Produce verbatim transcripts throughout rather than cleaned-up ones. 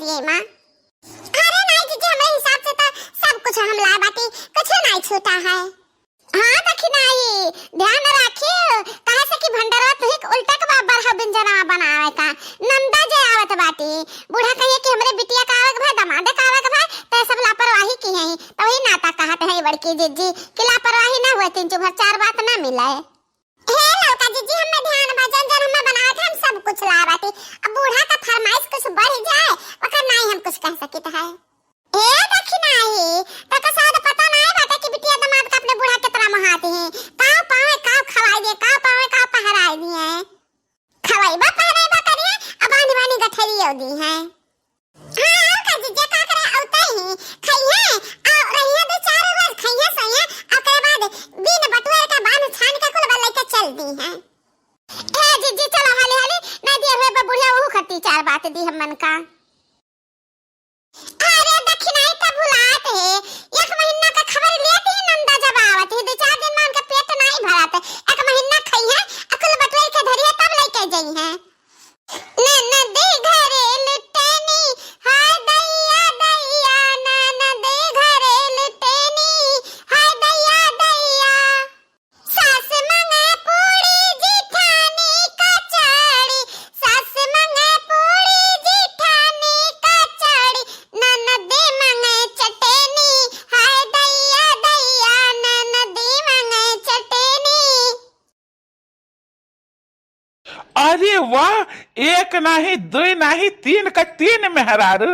ये माँ। अरे नाई जीजी, हमरे हिसाब से तो सब कुछ हम लाए बाटी, कुछ नाई छूटा है। हाँ दखिनाई, ध्यान राखियो, काहे से कि भंडरवा तुही के उल्टा के बराबर है व्यंजनवा बनावे का। नंदा जे आवत बाटी, बूढ़ा कहिए कि हमरे बिटिया का आवे के भाई, दमादे का आवे के भाई, तो सब लापरवाही की है, तो वही नाता कहत है बड़की जीजी कि लापरवाही ना हुए, तीन चुभर चार बात ना मिले। हे ललका जीजी, हमें ध्यान बा, जन जन हमें बनावत है, हम सब कुछ लाए बाटी। अब बूढ़ा का फरमाइश कुछ बढ़ जाए, ओकर नाई हम कुछ कह सकित है। ए दखिनाई, तका शायद पता नाई बाटे कि बिटिया दमाद का अपने बूढ़ा कितना मोहाती है। काव पावे, काव खवाई दे, काव पावे, काव पहराई दिए। खवाई बा, पहराई बा करिए, अब बानी बानी गठरी दी है। हाँ, और का जीजा का करे, अउते ही खइहे, आ रहिए दो चार रोज खइहे, सोइहे, ओकरे बाद दिन बटुअर का बांध छान के कुल बा लेके चल दी है। ए जीजी, चलो हाली हाली, ना दिए हुए बा बुढ़िया, वहू खट्टी चार बात दी हम मन का। अरे दखिनाई त भुलात है, एक महीना का खबर लेत ही नंदा जब आवत ही, दो चार दिन में उनका पेट नाई भरत है, एक महीना खइहे, अकुल बटुअर के धरिए तब लेके जइहे। ननद घरे लुटेनी, हाय दैया दैया, ननद घरे लुटेनी, हाय दैया दैया। सास मंगे पूड़ी जिठानी कचौड़ी, सास मंगे पूड़ी जिठानी कचौड़ी, ननद मंगे चटनी, हाय दैया दैया, ननद मंगे चटनी। अरे वाह, एक नाही, दुई नाही, तीन का तीन मेहरारू।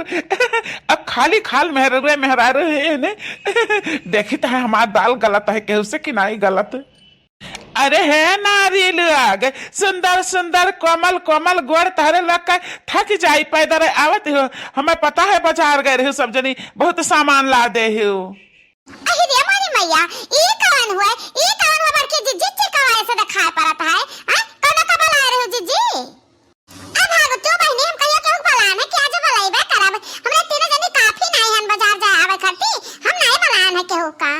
अब खाली खाल मेहरारू, मेहरारू है ने। देखी त है हमार दाल गलत है, केहू से कि नाही गलत। अरे हे नारी लोग, सुंदर सुंदर, कोमल कोमल गोड़ तहरे लोग का थक जाई पैदल आवत हो। हमें पता है बाजार गए रहे सब जनी, बहुत सामान ला दे हो। अहि रे मोरी मैया, ई कवन हुए, ई कवन हुए बड़की जीजी, चिकवा ऐसे देखाई पड़त है, हाँ? कौनो का बुलाए रहे हो जीजी? अब भागो तू बहिनी, हम कहियो केहू के बुलाए ना, कि आज बुलाइबे करब। हमरे तीनों जनी काफी नाई हन बाजार जाए आवे खाती, हम नाई बुलाए ना केहू का।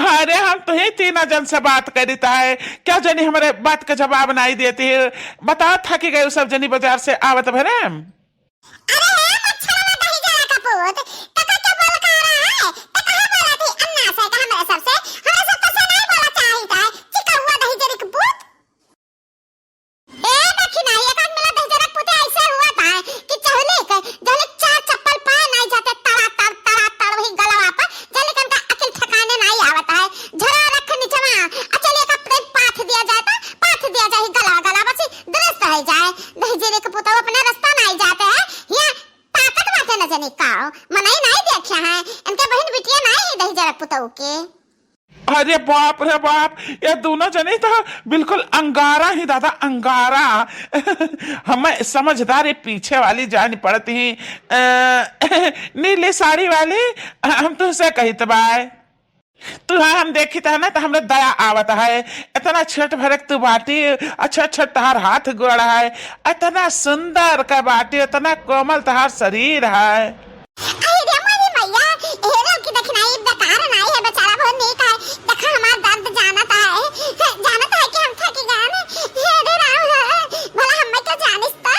अरे हम तो ही तीनों जन से बात करित है, क्या जनी हमरे बात का जवाब नाई देती है। बताओ थकी गए सब जनी बाजार से आवत भरे। अरे हे मच्छरवा दही जरा का पूत, तका के बोल का रहा है? त कहाँ बोला थी अन्ना से का हमरे सबसे? हमरे सब तो से नहीं बोला चाहित है, चिकहुआ दही जरी के पूत। ए दखिनाई, एक आध मिला दही जरा के पूते ऐसे हुआ था कि चहले के, जहले चार चप्पल पाए नहीं जाते, तड़ा तड़, तड़ा तड़ वही गलवा पर, जहले के उनका अकिल ठिकाने नहीं आवत है। झरा रख निचवा, आ चलिए कपड़े पाथ दिया जाए तो, पाथ दिया जाए गलवा, गलवा बस दुरुस्त हो जाए। दही जरी के पूत अपने रास्ता नहीं जाते हैं, यहाँ ताकत बाटे न जनी काओ, मनई नाई देखे हैं, इनके बहिन बिटिया नाई है दही जरा पुतऊ के। अरे बाप रे बाप, ये दोनों जनी तो बिल्कुल अंगारा ही दादा, अंगारा। हमें समझदार ये पीछे वाली जान पड़ती ही। अ, नीली साड़ी वाली, हम तुझसे कहित बाय। तुहा हम देखित है ना, तो हमरे दया आवत है। इतना छोट भरक तू बाटी, अच्छा अच्छा तहार हाथ गोड़ है, इतना सुंदर का बाटी, इतना कोमल तहार शरीर है। अरे रे मोरी मैया, हे लोग की देखनाई बेकार नाई है, बेचारा बहुत नीक है। देखा हमार दर्द जानत है, जानत है कि हम थक गए हैं। हे रे राम, भला हमें तो जानिस तो।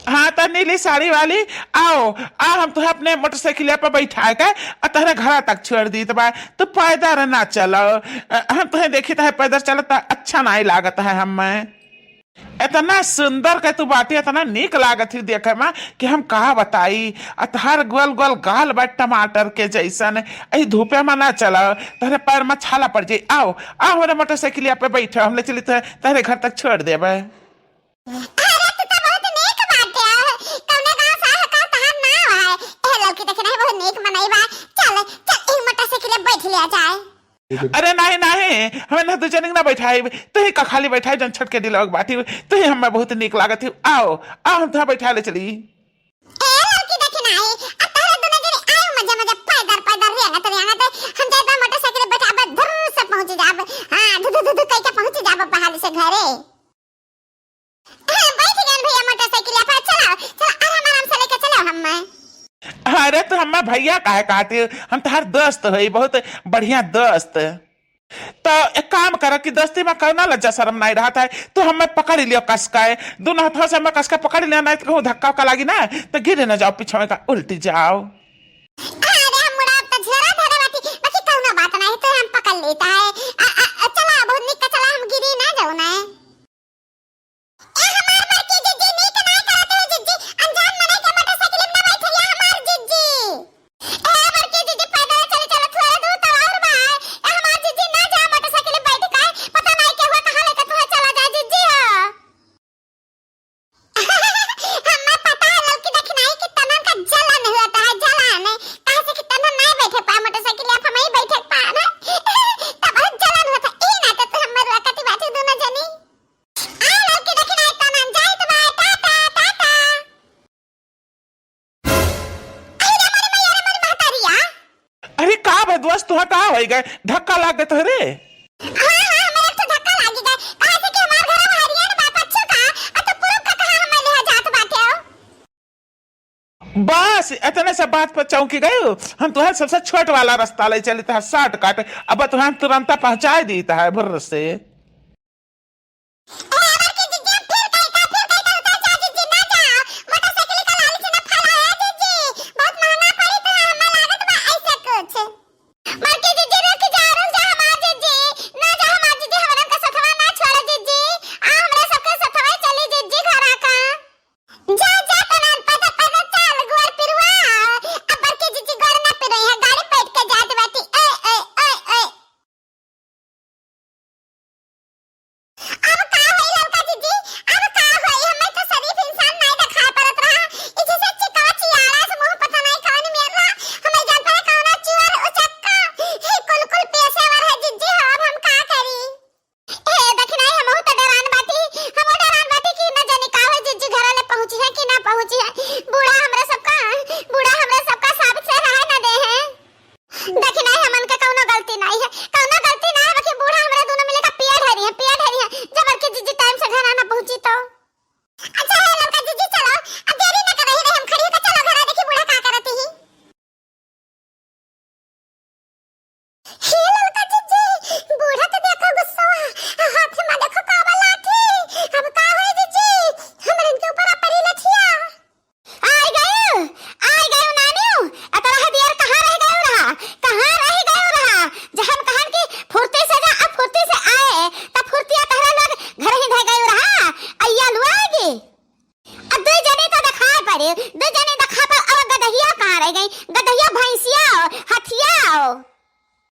हाँ, त नीली साड़ी वाली, आओ, आ हम तुहे अपने मोटरसाइकिलिया पे बैठा के आ तहरे घरा तक छोड़ दीत बा। तू पैदल ना चलो, अ, हम तुहे देखी त है पैदल चलत त अच्छा नाई लागत है हमें। इतना सुंदर के तू बाटी, इतना नीक लागत ही देखे में कि हम का बताई। आ तहार गोल गोल गाल बा टमाटर के जैसन, अही धूपे में ना चलो, तहरे पैर में छाला पड़ जाई। आओ, आओ हमरे मोटरसाइकिलिया पे बैठो, हम ले चली त-, तहरे घर तक छोड़ देबे। अरे, तू तो बहुत नीक बाटे। कौने गाँव से आए हो, का तहार नाव है? ए, लौकी देखे नहीं, बहुत नीक मनई बा। चल, चल, ई मोटरसाइकिल बैठ लिया जाए। अरे नहीं, नहीं, हमें ना दू जने ना बैठाई, तू ही का खाली बैठाई, जन छटके दिलवा के बाटी, तू ही हमें बहुत नीक लागत ही। आओ, आओ, हम तुहा बैठा ले चली। ए, लौकी देखे नहीं, अब तोहरे दोनों जने आए मजे मजे पैदल, पैदल रेंगत, रेंगत, हम जाए बा मोटरसाइकिल बैठा, अब धुर से पहुँच जाब। हाँ, धु, धु, धु, धु, कह के पहुँच जाब बहाली से घरे। बैठ गए भैया मोटरसाइकिल पर, चलाओ, चलो आराम आराम से लेके चलो हमें। अरे तो हमें भैया काहे कहती हो? हम तहार दोस्त होई, बहुत बढ़िया दोस्त। तो एक काम करा कि दस्ती मा कउनो लज्जा सरम नाहीं रहत है, तो हम्मे पकड़ लियो कस के, दुनो हथवा से हम्मे कस के पकड़ लियो, नाहीं तो कहूँ धक्का उक्का लागी ना, तो गिरे ना जाओ, पिछवे का उल्टी जाओ। अरे हम मुड़ा तो झोरा धरे बाटी, बाकी कउनो बात नाहीं, तो हम पकड़ लेता है। आ, आ, आ, चला, बहुत निक का चला, हम गिरी ना जाओ ना। ए हमार बड़की जिज्जी, नीक नाय करत है जिज्जी, अनजान मनई के मोटरसाइकिल में ना बैठइया हमार जिज्जी। ए बड़की जिज्जी, पैदल चली चलत हुआ रे, दूर तो और बा। ए हमार जिज्जी, ना जा मोटरसाइकिल में बैठ के, पता नाय केहू कहाँ लेके तुहे चला जाए जिज्जी हो। हमें पता है ललकी दखिनाई कि तनन का जलन होता है, जलन। काहे से कि तनन नाय बैठे पाए मोटरसाइकिल, आप हम ही बैठे पाए ना। तब बहुत जलन होता है, ई ना तो तू हमर लकती बाटी दोनों जनी। आ ललकी दखिनाई तनन जाइत बा, टाटा, टाटा। अरे रे मोरी मैया रे मोरी महतारिया। अरे का भा दोस्त, तुहा का होइ गए? धक्का लाग गए तोहरे? हाँ, हाँ, हमरा तो धक्का लागी गए। काहे से कि हमार घर हरियर बा, पच्चू का, आ तो पुरुब का कहाँ हमें लेहा जात बाटे हो? बस, इतने से बात पर चौंकी गए हो। हम तुहार सबसे छोट वाला रास्ता ले चली, तुहार shortcut। अब तुहार तुरंता पहुँचाए दी, तुहार भर से। ए, हमार के जिज्जी, फिर कहीं का, फिर कहीं का उतर जा, जिज्जी, ना जा। मोटरसाइकिल का लालच ना फैला, ए, जिज्जी। बहुत महंगा पड़ी तो हमें लागत बा ऐसे कुछ। हमार के जिज्जी, रुक जा, रुक जा, हमार जिज्जी। ना जा, हमार जिज्जी, हमरन का सथवा ना छोड़, जिज्जी। आ, हमरे सबके सथवा चली, जिज्जी, घरा का। जा, जा, तनान, पैदल, पैदल चल, गुआर पिरुआ। अब बड़की जिज्जी गोड़ ना पिरोई है, गाड़ी बैठ के जात बाटी। ए, ए, ए, ए। अब का होई ललका जिज्जी, अब का होई? हमें तो शरीफ इंसान नाय देखाई पड़त रहा। ई जैसे चिकवा चियारा से मुंह पता नाय कवन मेर रहा। हमें जान पड़े कवना चुअर उचक्का। हे कुल कुल पेशेवर है जिज्जी हो, अब हम का करी? ए, देखी नाय, हमहू तो डरान बाटी। हमहू डरान बाटी कि न जानी का होई जिज्जी घर ले पहुंची है कि ना पहुंची है। बूढ़ा हमरा सबका, बूढ़ा हमरा सबका साबित से रहे न दे है। देखी नाय, हमन के कउनो गलती नाय है, कउनो गलती नाय है, बाकी बूढ़ा हमरे दोनों मिले का पिया ढेरी है, पिया ढेरी है, जब बड़की जिज्जी time से घरा ना पहुंची तो। अच्छा है ललका जिज्जी, चलो, अब देरी ना कर रही रे, हम खड़ी होकर चलो घरा, देखी बूढ़ा का करत ही। हे ललका जिज्जी, बूढ़ा तो देखो गुस्सा, हाथ में देखो का बा लाठी, अब का होई जिज्जी, हमरन के ऊपर आ पड़ी लठिया। आइ गयू, आइ गयू नानियो। अतरा देर कहाँ रहि गयू रहा? कहाँ रहि गयू रहा? जब हम कहन कि फुर्ती से जा, अब फुर्ती से आए, तब फुर्तिया तहरा लोग घर ही धइ गयू रहा। अइया लुआएगी। अब दुइ जने तो देखाए पड़े, दुइ जने देखा पर अब गदहिया कहाँ रहि गई? गदहिया, भैंसिया, हथिया।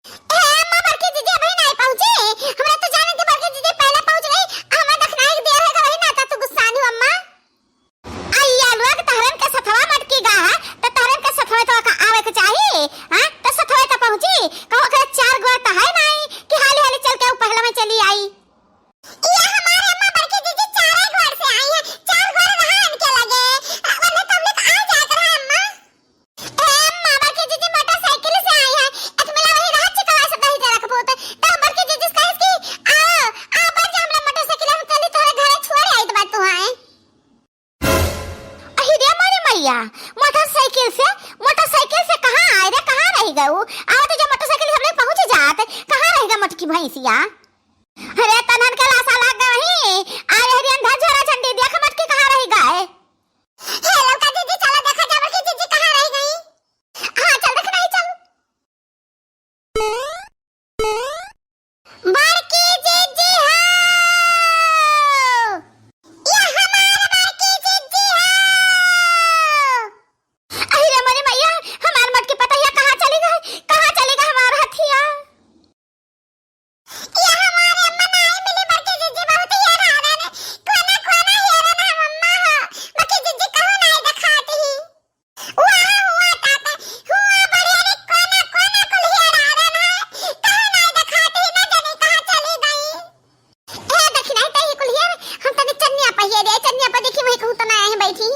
ए अम्मा, बड़की जिज्जी अबही नाहीं पहुँची। हमरा तो जाने के बड़की जिज्जी पहले पहुँच गई। हमरा दखनाई के देर होगा, वही नाता तू गुस्सानी हो अम्मा। अइया लोग, तहरन के सथवा मटकी गा है, तो तहरन के सथवा तो का आवे के चाही, हाँ? तो सथवा तो पहुँची। कहो के चार गोर तो है नाहीं कि हाली हाली चल के ऊ पहला में चली आई। ये हमारे अम्मा बड़की जिज्जी चारे गोर से आई है, चार गोर रहा इनके लगे, वरना तो हमने तो आ जात रहा अम्मा। ए, अम्मा, बड़की जिज्जी मोटरसाइकिल से आई है। एक मिला वही रात चिकवा से दही दे रखबो तो, तो बड़की जिज्जी से कहिस कि, "आओ, आओ, बैठ जा हमरा मोटरसाइकिल, हम चली तोहरे घरे छोड़ आई तो बात तू आए।" अहि रे मोरे मैया, मोटरसाइकिल से, मोटरसाइकिल से कहाँ आए रे, कहाँ रहि गऊ? आओ तो जब मोटरसाइकिल हमरे पहुँच जात, कहाँ रहि गए मोटकी भैंसिया? अरे तनन के लासा लाग गई, आए हरी अंधा झोरा झंडी, देख मोटकी कहाँ रहि गए? हे ललका जिज्जी, चलो देखा जाए बड़की जिज्जी कहाँ रहि गई। हाँ, चल देख नहीं, चल। बड़की जिज्जी हो, ये हमार बड़की जिज्जी हो। अहि रे मोरी मैया, हमार मोटकी पतोहिया कहाँ चली गई, कहाँ चली गई हमार हथिया? ये हमारे अम्मा नाई मिली बड़की जिज्जी, बहुत हेरान है। कोना कोना हेरन हम अम्मा हो, बड़की जिज्जी कहूँ नाई देखात ही। वाह, हुआ ताता, हुआ बढ़िया रे, कोना कोना कुल हेरान है। कहूँ नाई देखात ही, ना जाने कहाँ चली गई। ए, देखी नाई तही कुल हेर, हम तने चन्निया पहिए दे, चन्निया पर देखी वही कहूँ तो ना आई बैठी।